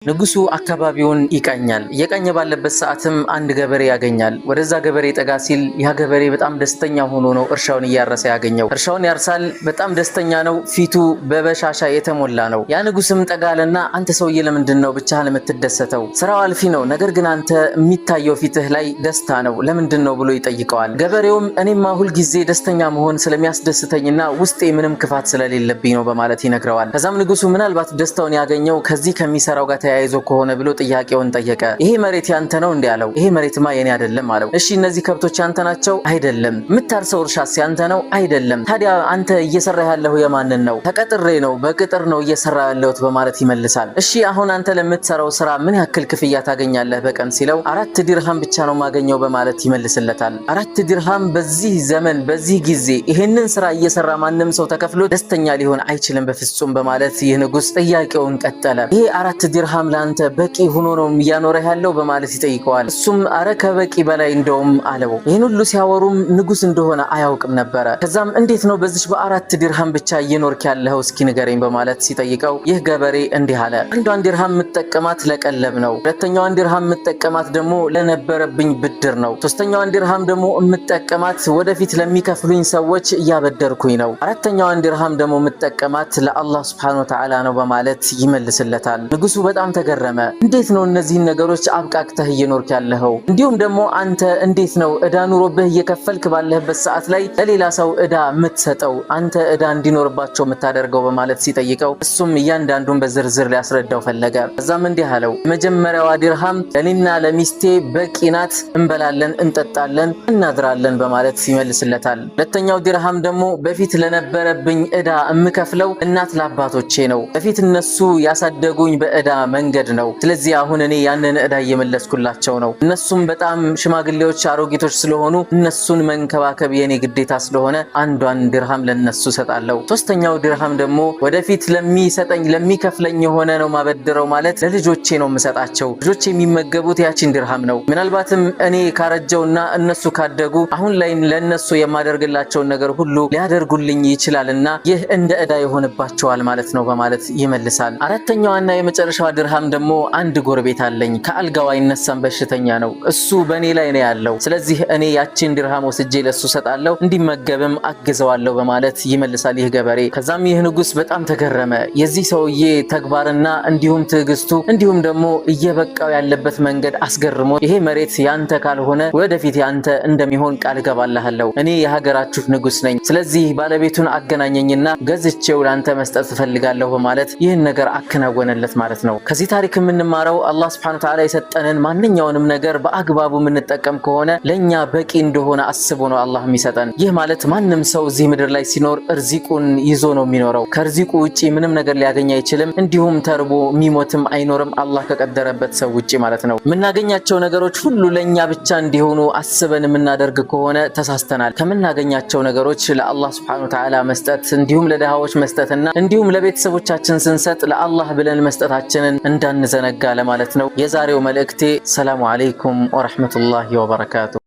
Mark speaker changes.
Speaker 1: ንጉሱ አካባቢውን ይቃኛል። እየቃኘ ባለበት ሰዓትም አንድ ገበሬ ያገኛል። ወደዛ ገበሬ ጠጋ ሲል ያ ገበሬ በጣም ደስተኛ ሆኖ ነው እርሻውን እያረሰ ያገኘው። እርሻውን ያርሳል፣ በጣም ደስተኛ ነው። ፊቱ በበሻሻ የተሞላ ነው። ያ ንጉስም ጠጋ አለና አንተ ሰውዬ ለምንድን ነው ብቻህን የምትደሰተው? ስራው አልፊ ነው፣ ነገር ግን አንተ የሚታየው ፊትህ ላይ ደስታ ነው፣ ለምንድን ነው ብሎ ይጠይቀዋል። ገበሬውም እኔማ ሁልጊዜ ደስተኛ መሆን ስለሚያስደስተኝና ውስጤ ምንም ክፋት ስለሌለብኝ ነው በማለት ይነግረዋል። ከዛም ንጉሱ ምናልባት ደስታውን ያገኘው ከዚህ ከሚሰራው ጋር ተያይዞ ከሆነ ብሎ ጥያቄውን ጠየቀ። ይሄ መሬት ያንተ ነው እንዲህ አለው። ይሄ መሬትማ የኔ አይደለም አለው። እሺ እነዚህ ከብቶች ያንተ ናቸው? አይደለም። የምታርሰው እርሻስ ያንተ ነው? አይደለም። ታዲያ አንተ እየሰራ ያለሁ የማንን ነው? ተቀጥሬ ነው፣ በቅጥር ነው እየሰራ ያለሁት በማለት ይመልሳል። እሺ አሁን አንተ ለምትሰራው ስራ ምን ያክል ክፍያ ታገኛለህ በቀን ሲለው 4 ዲርሃም ብቻ ነው ማገኘው በማለት ይመልስለታል። 4 ዲርሃም በዚህ ዘመን በዚህ ጊዜ ይህንን ስራ እየሰራ ማንም ሰው ተከፍሎ ደስተኛ ሊሆን አይችልም በፍጹም በማለት ይህ ንጉስ ጥያቄውን ቀጠለ። ይሄ 4 ዲርሃም ለአንተ በቂ ሆኖ ነው እያኖረህ ያለው በማለት ይጠይቀዋል። እሱም አረ ከበቂ በላይ እንደውም አለው። ይህን ሁሉ ሲያወሩም ንጉስ እንደሆነ አያውቅም ነበረ። ከዛም እንዴት ነው በዚች በ4 ዲርሃም ብቻ እየኖርክ ያለኸው እስኪ ንገረኝ በማለት ሲጠይቀው ይህ ገበሬ እንዲህ አለ። አንዷን ዲርሃም የምጠቀማት ለቀለብ ነው። ሁለተኛዋን ዲርሃም የምጠቀማት ደግሞ ለነበረብኝ ብድር ነው። ሶስተኛዋን ዲርሃም ደግሞ የምጠቀማት ወደፊት ለሚከፍሉኝ ሰዎች እያበደርኩኝ ነው። አራተኛዋን ዲርሃም ደግሞ የምጠቀማት ለአላህ ሱብሓነሁ ወተዓላ ነው በማለት ይመልስለታል። ንጉሱ በጣም ተገረመ። እንዴት ነው እነዚህን ነገሮች አብቃቅተህ እየኖርክ ያለኸው? እንዲሁም ደግሞ አንተ እንዴት ነው እዳ ኑሮብህ እየከፈልክ ባለህበት ሰዓት ላይ ለሌላ ሰው እዳ የምትሰጠው፣ አንተ እዳ እንዲኖርባቸው የምታደርገው በማለት ሲጠይቀው እሱም እያንዳንዱን በዝርዝር ሊያስረዳው ፈለገ። ከዛም እንዲህ አለው፣ የመጀመሪያዋ ዲርሃም ለኔና ለሚስቴ በቂ ናት፣ እንበላለን፣ እንጠጣለን፣ እናድራለን በማለት ይመልስለታል። ሁለተኛው ዲርሃም ደግሞ በፊት ለነበረብኝ እዳ የምከፍለው እናት ለአባቶቼ ነው። በፊት እነሱ ያሳደጉኝ በእዳ መንገድ ነው። ስለዚህ አሁን እኔ ያንን እዳ እየመለስኩላቸው ነው። እነሱም በጣም ሽማግሌዎች፣ አሮጊቶች ስለሆኑ እነሱን መንከባከብ የኔ ግዴታ ስለሆነ አንዷን ድርሃም ለነሱ እሰጣለሁ። ሶስተኛው ድርሃም ደግሞ ወደፊት ለሚሰጠኝ ለሚከፍለኝ የሆነ ነው ማበድረው፣ ማለት ለልጆቼ ነው የምሰጣቸው። ልጆቼ የሚመገቡት ያቺን ድርሃም ነው። ምናልባትም እኔ ካረጀውና እነሱ ካደጉ አሁን ላይ ለነሱ የማደርግላቸውን ነገር ሁሉ ሊያደርጉልኝ ይችላልና ይህ እንደ ዕዳ ይሆንባቸዋል ማለት ነው በማለት ይመልሳል። አራተኛዋና የመጨረሻዋ ድርሃም ደግሞ አንድ ጎረቤት አለኝ፣ ከአልጋው አይነሳም፣ በሽተኛ ነው። እሱ በእኔ ላይ ነው ያለው። ስለዚህ እኔ ያቺን ድርሃም ወስጄ ለሱ ሰጣለሁ፣ እንዲመገብም አግዘዋለሁ በማለት ይመልሳል ይህ ገበሬ። ከዛም ይህ ንጉስ በጣም ተገረመ። የዚህ ሰውዬ ተግባርና እንዲሁም ትዕግስቱ እንዲሁም ደግሞ እየበቃው ያለበት መንገድ አስገርሞ ይሄ መሬት ያንተ ካልሆነ ወደፊት ያንተ እንደሚሆን ቃል እገባልሃለሁ፣ እኔ የሀገራችሁ ንጉስ ነኝ። ስለዚህ ባለቤቱን አገናኘኝና ገዝቼው ለአንተ መስጠት እፈልጋለሁ በማለት ይህን ነገር አከናወነለት ማለት ነው። ከዚህ ታሪክ የምንማረው አላህ ሱብሓነሁ ወተዓላ የሰጠንን ማንኛውንም ነገር በአግባቡ የምንጠቀም ከሆነ ለኛ በቂ እንደሆነ አስቦ ነው አላህ የሚሰጠን። ይህ ማለት ማንም ሰው እዚህ ምድር ላይ ሲኖር እርዚቁን ይዞ ነው የሚኖረው። ከእርዚቁ ውጪ ምንም ነገር ሊያገኝ አይችልም። እንዲሁም ተርቦ የሚሞትም አይኖርም አላህ ከቀደረበት ሰው ውጪ ማለት ነው። የምናገኛቸው ነገሮች ሁሉ ለኛ ብቻ እንዲሆኑ አስበን የምናደርግ ከሆነ ተሳስተናል። ከምናገኛቸው ነገሮች ለአላህ ሱብሓነሁ ወተዓላ መስጠት እንዲሁም ለድሃዎች መስጠትና እንዲሁም ለቤተሰቦቻችን ስንሰጥ ለአላህ ብለን መስጠታችንን እንዳንዘነጋ ለማለት ነው የዛሬው መልእክቴ። ሰላሙ አለይኩም ወረሕመቱላሂ ወበረካቱ።